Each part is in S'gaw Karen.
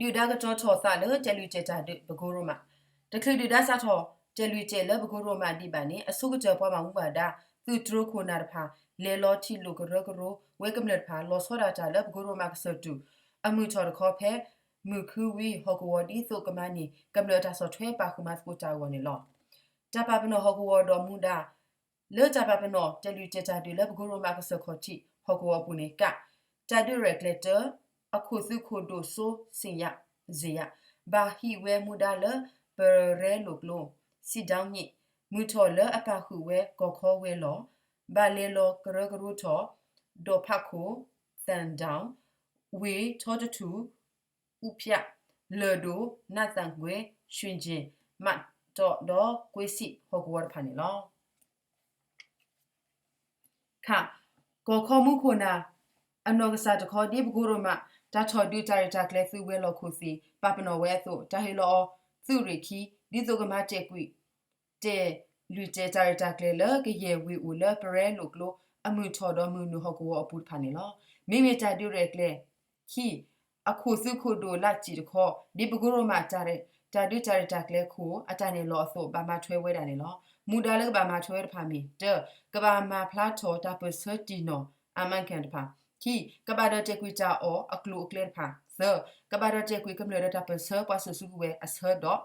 ဒုၣ်ဒါကတီၤထီၣ်သးလၢတဲာ်လွံၢ်တဲာ်တၢ်ဒုးပကိရိမး, တချုးဒုၣ်ဒါစးထီၣ်တဲာ်လွံၢ်တဲာ်လၢပကိရိမးဒံးဘၣ်န့ၣ် အဆိကတၢၢ်ပှၤမၤမူဘၣ်ဒါ သုးတြိခိၣ်နၢ်တဖၣ် လဲၤလီၤထံၣ်လိာ်ကရၢကရိဝဲကမျၢၢ်တဖၣ် လီၤဆီဒၣ်တၢ်လၢပကိရိမးကစၢၢ်တူၢ် အမုၢ်ထီၣ်တခီဖဲ မုၢ်ခုဝံၤဟီၣ်ကဝီၤဒ်သိးကမၤန့ၢ် ကမျၢၢ်တၢ်ဆီၣ်ထွဲပာ်ဃုာ်မၤသကိးတၢ်အဂီၢ်န့ၣ်လီၤ. တၢ်ပာ်ပနီၣ်ဟီၣ်ကဝီၤဒီးမူဒါ လၢတၢ်ပာ်ပနီၣ်တဲာ်လွံၢ်တဲာ်တၢ်ဒုးလၢပကိရိမးကစၢၢ်ခီၣ်ထံးဟီၣ်ကဝီၤအပူၤန့ၣ် က တၢ်ဒုးရဲၣ်ကျဲၤတၢ အခိၣ်သုးခိၣ်ဒိၣ်စိ စ့ၣ်ယၤ စ့ၣ်ယၤ ဘၣ်ဟံးဝဲမူဒါလၢ ပရဲလိာ်ကျိ စံဒၣ်ညံး မုၢ်ထီၣ်လၢအပာ်ဃုာ်ဝဲကီၢ်ခီဝဲလီၤ. ဘၣ်လဲၤလီၤကရၢကရိထီၣ် ဒီးဖးခိၣ် သၣ်ဒၣ် ဝ့ၢ်ထီတထူၣ် အူဖၠး လၢၢ်ဒိၣ် နးသၣ်ကွ့ ရွှ့ၣ်ကၠ့ၣ် မးတီၣ်ဒီး ကွ့စံၣ်ဟီၣ်ကဝီၤတဖၣ်န့ၣ်လီၤ. ခ ကီၢ်ခီမူခိၣ်နၢ် အနီၢ်ကစၢ်တခီ ဒ်ပကိရိမး တၢ်ထီၣ်ဒုးတၢ်ရဲၣ်တၢ်ကျဲၤသုးဝဲၤလီၢ်ခိၣ်သ့ၣ် ပာ်ပနီၣ်ဝဲအသိး တၢ်ဟ့ၣ်လီၤအီၤသုးရ့ၣ်ခံ ဒ်သိးကမၤတဲာ်ကွံာ် တဲာ်လွံၢ်တဲာ်တၢ်ရဲၣ်တၢ်ကျဲၤလၢကယဲၢ်ဝ့ၢ်အိၣ်လၢပရဲလိာ်ကျိ အမုၢ်ထီၣ်ဒီးမုၢ်နုာ်ဟီၣ်ကဝီၤအပူၤတဖၣ်န့ၣ်လီၤ. မ့မ့ၢ်တၢ်ဒုးရဲၣ်ကျဲၤ ခံ အခိၣ်သုးခိၣ်ဒိၣ်လၢ်စံၣ်တခီ ဒ်ပကိရိမး တၢ်ဒုးတၢ်ရဲၣ်တၢ်ကျဲၤခိၣ် အတၢ်နဲၣ်လီၤအသိး ဘၣ်မၤထွဲဝဲဒၣ်န့ၣ်လီၤ. မူဒါလၢကဘၣ်မၤထွဲဝဲတဖၣ်မ့ၢ် တၢ ကဘၣ်မၤဖျါထီၣ်တၢ်ပၢၢ်ဆၢတံၢ်နီၢ် အမါကၢၣ်တဖၣ်, ခံ ကဘၣ်ဒီးတဲာ်ကွံာ်တၢ်အီၣ်အကျိၤအကျဲတဖၣ်, သၢ ကဘၣ်ဒီးတဲာ်ကွံာ်ကမျၢၢ်ဒီးတၢ်ပၢၢ်ဆၢပှၤစိာ်စုကဝဲၤအဆၢဒီး,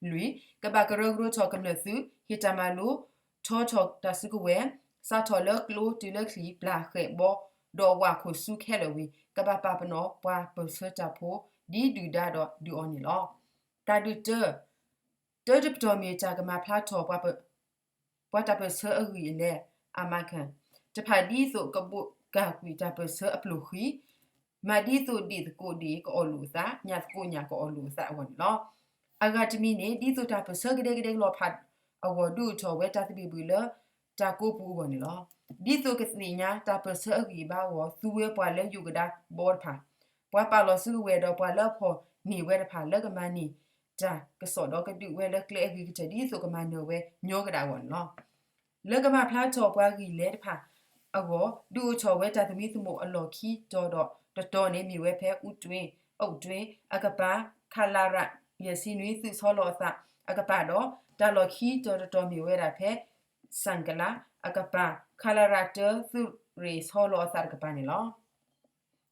လွံၢ် ကဘၣ်ကရၢကရိထီၣ်ကမျၢၢ်သုး ဟ့ၣ်တၢ်မၤလိ ထီထီၣ်တၢ်စုကဝဲၤ, စးထီၣ်လၢကျိတုၤလၢချံ ပျၢ်ဃဲးဘီ ဒီးဝၣ်ခိၣ်ဆူခဲလၢာ်ဝံၤ ကဘၣ်ပာ်ပနီၣ်ပှၤပၢၢ်ဆၢတၢ်ဖိ ဒ်ဒုၣ်ဒါဒီးဒုးအီၤန့ၣ်လီၤ. တၢ်ဒုးတၢ တၢတပတီၢ်မ့ၢ်တၢ်ကမၤဖျါထီၣ် ပှၤတၢ်ပၢၢ်ဆၢအဂံၢ်အလဲ အမါကၢၣ် တဖၣ်ဒ်သိးကဘိးကၢ်ကွံာ်တၢ်ပၢၢ်ဆၢအပျိၢ်ဃံ, မၤဒ်သိးဒ့ၣ်သကိးဒ့ၣ်ကအီၣ်လိာ်အသး ညၣ်သကိးညၣ်ကအီၣ်လိာ်အသးအဂီၢ်န့ၣ်လီၤ. အဂၤတမံၤန့ၣ် ဒ်သိးတၢ်ပၢၢ်ဆၢကဒဲကဒဲကလီၤဖးအဂီၢ် ဒုးအိၣ်ထီၣ်ဝဲတၢ်သဘံၣ်ဘုၣ်လၢတၢ်ကိးပူၤအဂီၢ်န့ၣ်လီၤ. ဒ်သိးကသ့ၣ်ညါတၢ်ပၢၢ်ဆၢအဂံၢ်အဘါအဂီၢ် သူဝဲပှၤလၢယိၣ်ကဒါဘီတဖၣ်, ပှၤပာ်လီၤစုကဝဲၤဒီးပှၤလၢအဖီၣ်န့ၢ်ဝဲတဖၣ် လၢကမၤန့ၢ်တၢ်ကစီၣ်ဒီးကဒုးဝဲလၢကျဲအဂ့ၤကတၢၢ် ဒ်သိးကမၤနၢၤဝဲညီကဒၣ်အဂီၢ်န့ၣ်လီၤ. လၢကမၤဖျါထီၣ်ပှၤဂံၢ်လဲတဖၣ်အဂီၢ် ဒုးအိၣ်ထီၣ်ဝဲတၢ်သမံသမိးအလီၢ်ခံတီၤဒီးတတီၤန့ၣ် မ့ၢ်ဝဲဖဲ အူတွ့ အူတွ့ အကပၤ ခလရ ယဲၢ်ဆံနွံ သုးဆီလီၤအသးအကပၤဒီး တၢ်လီၢ်ခံတီၤတတီၤမ့ၢ်ဝဲဒၣ်ဖဲ စၣ်ကလး အကပၤ ခလရ တၢ သုးရ့ၣ်ဆီလီၤအသးတကပၤန့ၣ်လီၤ.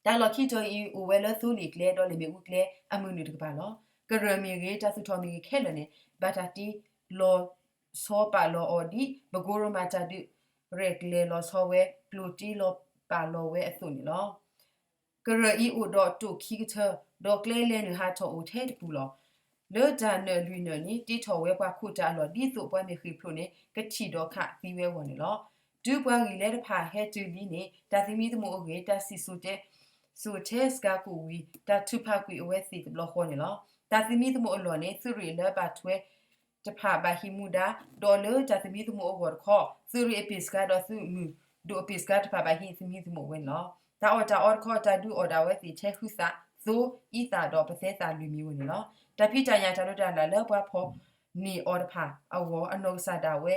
တၢ်လီၢ်ခံတီၤအံၤ အိၣ်ဝဲလၢသိလ့ၣ်ကျဲ ဒီးလ့ၣ်မ့ၣ်အူကျဲအမုၢ်နုာ်တကပၤလီၤ. ကရၢၢ်မ့ၢ်ဂ့ၤ တၢ်သူၣ်ထီၣ်မ့ၢ်ဂ့ၤခဲလၢာ်န့ၣ် ဘၣ်တၢ်တ့လီၤဆီပာ်လီၤအီၤဒ် ပကိရိမးတၢ်ဒုးရဲၣ်ကျဲၤလီၤဆီဝဲ ကျိၣ်တ့လီၤပာ်လီၤဝဲအသိးန့ၣ်လီၤ. ကရၢၢ်အံၤအိၣ်ဒီးတိာ်ခံကထၢ ဒီးကျဲလဲၤနုာ်ဟးထီၣ်အိၣ်ထဲတပူၤလီၤ. လၢတၢ်နၢၣ်လွံၢ်နၢၣ်န့ၣ် တ့ထီၣ်ဝဲပှၤခိးတၢ်အလီၢ် ဒ်သိးပှၤမ့ၢ်ဃ့ၢ်ဖျိးန့ၣ် ကထံၣ်ဒီးခးသံဝဲအဂီၢ်န့ၣ်လီၤ. တုၤပှၤဂံၢ်လဲတဖၣ်ဟဲတုၤလံန့ၣ် တၢ်သမံသမိးအဂ့ၢ် တၢ်စံၣ်စိၤတဲစိၤထဲစှၤကိာ်ဝံၤ တၢ်ထုးဖးကွံာ်အဝဲသ့ၣ်တဘျီဃီန့ၣ်လီၤ. တၢ်သမံသမိးအလီၢ်န့ၣ် သုးရ့ၣ်လၢဘၣ်ထွဲ တဖၣ်ဘၣ်ဟံးမူဒါ ဒီးလၢတၢ်သမံသမိးအဂီၢ်တခီ သုးရ့ၣ်အပ့ၢ်စခါဒီးသုးမုၢ်ဒိၣ်အပ့ၢ်စခါတဖၣ်ဘၣ်ဟံးသမံသမိးဝဲန့ၣ်လီၤ. တၢ်အီၣ်တၢ်အီတခီ တၢ်ဒုးအီၣ်ဒၣ်ဝဲသ့ၣ်ထဲဟုသၣ် သိအံသၣ် ဒီးပသဲသၣ်လွံၢ်မံၤဝဲန့ၣ်လီၤ. တၢ်ဖံးတၢ်ညၣ်တၢ်လီတၢ်လးလၢပှၤဖီၣ်န့ၢ်အီၤတဖၣ်အဂီၢ် အနီၢ်ကစၢ်ဒၣ်ဝဲ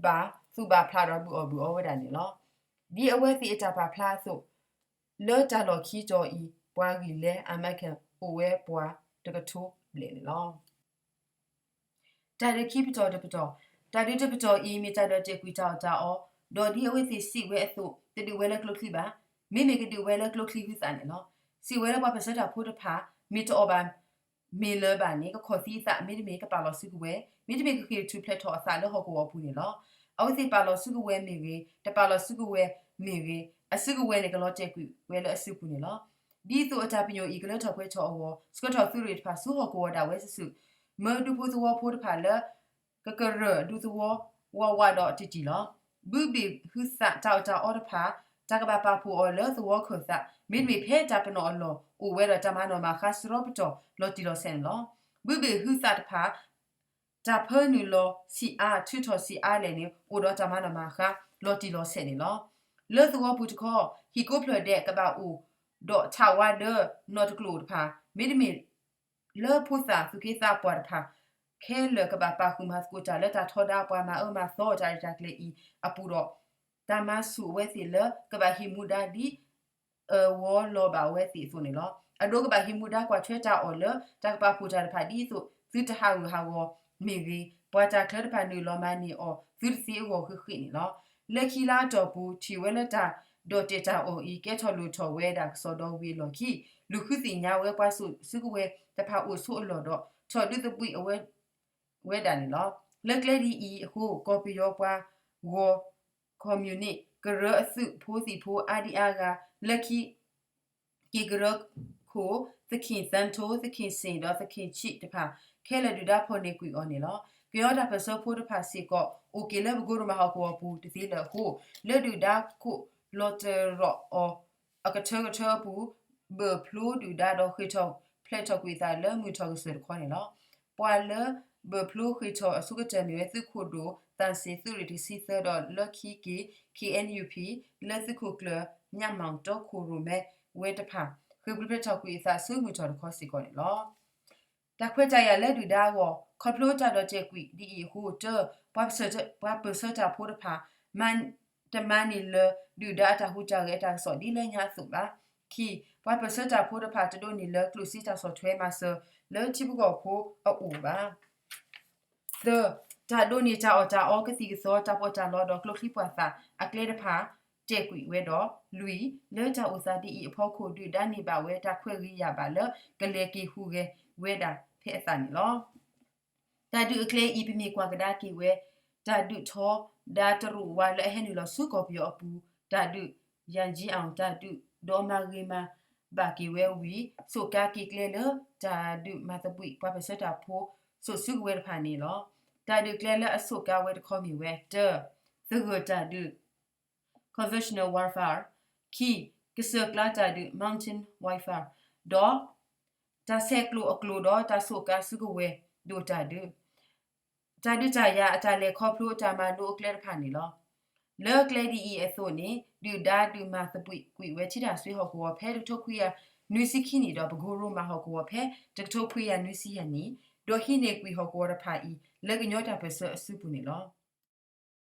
ဘၣ်သူၣ်ဘၣ်ဖျးဒီးဘုၣ်အီၣ်ဘုၣ်အီဝဲဒၣ်န့ၣ်လီၤ. ဒ်အဝဲသ့ၣ်အတၢ်ပာ်ဖျါအသိး လၢတၢ်လီၢ်ခံတီၤအံၤ ပှၤဂံၢ်လဲအမဲရကၤအိၣ်ဝဲပှၤတကထိဘျဲၣ်န့ၣ်လီၤ. တၢ်ဒုးခံပတီၢ်တပတီၢ်, တၢ်ဒုးတပတီၢ်အံၤ မ့ၢ်တၢ်ဒီးတဲာ်ကွံာ်တၢ်အီၣ်တၢ်အီ, ဒီးဒ်အဝဲသ့ၣ်စံးဝဲအသိး တဒုးဝဲလၢကျိချံဘၣ်. မ့မ့ၢ်ကဒုးဝဲလၢကျိချံဟုသၣ်န့ၣ်လီၤ. စံးဝဲလၢပှၤပၢၢ်ဆၢတၢ်ဖိတဖၣ် မ့ၢ်တအီၣ်ဘၣ် မ့ၢ်လၢၤဘၣ်န့ၣ် ကခီၣ်သံအသး မ့တမ့ၢ်ကပာ်လီၤစုကဝဲၤ, မ့တမ့ၢ်ကဃ့ၢ်ထူၣ်ဖျဲးထီၣ်အသးလၢဟီၣ်ကဝီၤအပူၤန့ၣ်လီၤ. အဝဲသ့ၣ်ပာ်လီၤစုကဝဲၤမ့ၢ်ဂ့ၤ, တပာ်လီၤစုကဝဲၤမ့ၢ်ဂ့ၤ, အစုကဝဲၤန့ၣ် ကလီၤတဲာ်ကွံာ်ဝဲလၢအစုပူၤန့ၣ်လီၤ. ဒ်သိးအတၢ်ပညိၣ်အံၤ ကလၢထီၣ်ပှဲၤထီၣ်အဂီၢ် ဆှၢထီၣ်သုးရ့ၣ်တဖၣ်ဆူဟီၣ်ကဝီၤဒၣ်ဝဲစုာ်စုာ်, မၢဒူဖိသဝီဖိတဖၣ်လၢ ကကရၢၢ်ဒူသဝီ ဝးဝးဒီးတံၢ်တံၢ်လီၤ. ဘုဘ့ၣ်ဟုသၣ်တၢ်အီၣ်တၢ်အီတဖၣ် တၢ်ကဘၣ်ပာ်ဖှိၣ်အီၤလၢသဝီခၢၣ်သး မ့တမ့ၢ်ဖဲတၢ်ပနီၣ်အလီၢ် အိၣ်ဝဲဒီးတၢ်မၤနီၣ်မၤဃါစရီပတီၢ် လီၤတံၢ်လီၤဆဲးန့ၣ်လီၤ. ဘုဘ့ၣ်ဟုသၣ်တဖၣ် တၢ်ဖၢနုာ်လီၤဆံးအါ ထုးထီၣ်ဆံးအါလဲၣ်န့ၣ် အိၣ်ဒီးတၢ်မၤနီၣ်မၤဃါ လီၤတံၢ်လီၤဆဲးန့ၣ်လီၤ. လၢသဝီပူၤတခီ ဟံၣ်ကိးဖျၢၣ်ဒဲးကဘၣ်အိၣ်ဒီးထးဝါဒၢနီၢ်တကျိာ်တဖၣ် မ့တမ့ၢ် လၢဖိသၣ်သူၣ်က့သးပှၢ်တဖၣ် ခဲလၢာ်ကဘၣ်ပာ်ဃုာ်မၤသကိးတၢ်လၢတၢ်ထီဒါပှၤမၤအၢမၤသီတၢ်ရဲၣ်တၢ်ကျဲၤအံၤအပူၤဒီး တၢ်မၤဆူၣ်အဝဲသ့ၣ်လၢကဘၣ်ဟံးမူဒါဒ်အၢဝီလီၤဘၣ်ဝဲသ့ၣ်အသိးန့ၣ်လီၤ. အဒိကဘၣ်ဟံးမူဒါကွၢ်ထွဲတၢ်အီၣ်လၢတၢ်ကပာ်ဖှိၣ်တၢ်တဖၣ်ဒ်သိး သုတဟးဂူာ်ဟးဂီၤမ့ၢ်ဂ့ၤ, ပှၤတၢ်ချၢတဖၣ်နုာ်လီၤမၤန့ၢ်အီၤ သုတသ့အဂီၢ်ဃ့ဃ့န့ၣ်လီၤ. လၢခံလါအတီၢ်ပူၤ ထံၣ်ဝဲလၢတၢ်ဒီၣ်တဲာ်တၢ်အီၣ်အံၤ ကဲထီၣ်လိၣ်ထီၣ်ဝဲဒၣ်ကစီၣ်ဒီဝ့ၤအလီၢ်ခံ လူၤဃုသ့ၣ်ညါဝဲပှၤစိာ်စုကဝဲၤတဖၣ်အိၣ်ဆိးအလီၢ်ဒီး ထီၣ်ဒုးသဘှံးအဝဲ ဝဲဒၣ်န့ၣ်လီၤ. လၢကျဲဒ်အံၤအဃိ ကီၢ်ပယီၤပှၤဂီၤ ခီၣ်မၠူၣ်နံၣ် ကရၢအသုးဖိသံၣ်ဖိအါဒံအါဂၤ လၢခံ က့ၤကရၢခိၣ် သခင်သန်းတိုး သခင်စင် ဒီးသခင်ချစ်တဖၣ် ခဲလၢာ်ဒုၣ်ဒါဖီၣ်န့ၢ်ကွံာ်အီၤန့ၣ်လီၤ. ကညီတၢ်ပၢၢ်ဆၢဖိတဖၣ်စ့ၢ်ကီး အိၣ်က့ၤလၢပကိရမၤဟီၣ်ကဝီၤပူၤတသ့လၢၤအဃိ လၢဒုၣ်ဒါခိၣ်လီၤတရီးအီၤ အကထၢကထၢအပူၤ ဘၢၣ်ဖျိဒုၣ်ဒါဒီးဃ့ၢ်ထီၣ်ဖျဲးထီၣ်ကွံာ်အသးလၢမုၢ်ထီၣ်ကစၢၢ်တခီန့ၣ်လီၤ. ပှၤလၢဘၢၣ်ဖျိဃ့ၢ်ထီၣ်အဆိကတၢၢ်မ့ၢ်ဝဲသုးခိၣ်ဒိၣ် သၣ်စ့ၤသုးရ့ၣ်တဆံသၢဒီးလၢခံက့ၤ ခ့ၣ်အဲၣ်ယူၣ်ပံၣ် လၢသုးခိၣ်ကျၢၢ် ညးမီၣ်တီခိၣ်ရိၣ်မဲဝဲတဖၣ် ဃ့ၢ်ပူၤဖျဲးထီၣ်ကွံာ်အသးဆူမုၢ်ထီၣ်တခီစ့ၢ်ကီးန့ၣ်လီၤ. တၢ်ခွဲးတၢ်ယာ်လၢဒုၣ်ဒါအဂီၢ် ခီဖျိတၢ်ဒီၣ်တဲာ်ကွံာ်ဒ်အံၤအဃိ တၢ ပှၤပၢၢ်ဆၢတၢ်ဖိတဖၣ် တမၤန့ၢ်လၢၤဒုၣ်ဒါအတၢ်ဟူးတၢ်ဂဲၤအတၢ်ကစီၣ်ဒ်လၢညါအသိးဘၣ်. ခံ, ပှၤပၢၢ်ဆၢတၢ်ဖိတဖၣ်တဒိးန့ၢ်လၢၤကျိၣ်စ့တၢ်ဆီၣ်ထွဲမၤစၢၤလၢထံဖိကီၢ်ဖိအအိၣ်ဘၣ်. သၢ, တၢ်ဒိးန့ၢ်တၢ်အီၣ်တၢ်အီကသံၣ်ကသီတၢ်ပီးတၢ်လီဒီးကျိချံပှာ်သၣ်အကျဲတဖၣ် တဲာ်ကွံာ်ဝဲဒီး လွံၢ်, လၢတၢ်အိၣ်သးဒ်အံၤအဖီခိၣ် ဒုၣ်ဒါန့ၢ်ဘၣ်ဝဲတၢ်ခွဲးဂ့ၤယာ်ဘၣ်လၢကလဲၤက့ၤဟူးဂဲၤဝဲဒၣ်ဖဲအသးန့ၣ်လီၤ. တၢ်ဒုးအကျဲအံၤ ပမ့ၢ်ကွၢ်ကဒါက့ၤဝဲ တၢ်ဒုးထီဒါတရူးဝါလၢအဟဲနုာ်လီၤဆူကီၢ်ပယီၤအပူၤ တၢ်ဒုးယၣ်ကၠံအီၤ တၢ်ဒုးဒီးမၤဂ့ၤမၤဘၣ်က့ၤဝဲဝံၤ စိာ်ကါက့ၤကျဲလၢ တၢ်ဒုးမၤသဘှံးပှၤပၢၢ်ဆၢတၢ်ဖိ စိာ်စုကဝဲၤတဖၣ်န့ၣ်လီၤ. တၢ်ဒုးကျဲလၢအစိာ်ကါဝဲတခီမ့ၢ်ဝဲ တၢ, သဂၢၢ်တၢ်ဒုး conventional warfare, ခံ, ကစၢၢ်ကျါတၢ်ဒုး mountain warfare, ဒီး တၢ်ဆဲးကျိးအကျိၤဒီးတၢ်စိာ်ကါစုကဝဲၤဒိၣ်တၢ်ဒုး တၢ်ဒုးတၢ်ယၤအတၢ်လဲၤခီဖျိအတၢ်မၤလိအကျဲတဖၣ်န့ၣ်လီၤ. လၢကျဲဒ်အံၤအသိးန့ၣ် ဒုၣ်ဒါဒုးမၤသဘှံးကွံာ်ဝဲထံတၢ်စွ့ဟီၣ်ကဝီၤဖဲတကထိခွံကယၤနွံဆံခံနံၣ်ဒီး ပကိရိမၤဟီၣ်ကဝီၤဖဲတကထိခွံကယၤနွံဆံယဲၢ်နံၣ်, ဒီးဟံးန့ၢ်ကွံာ်ဟီၣ်ကဝီၤတဖၣ်အံၤ လၢကညီတၢ်ပၢၢ်ဆၢအစုပူၤန့ၣ်လီၤ.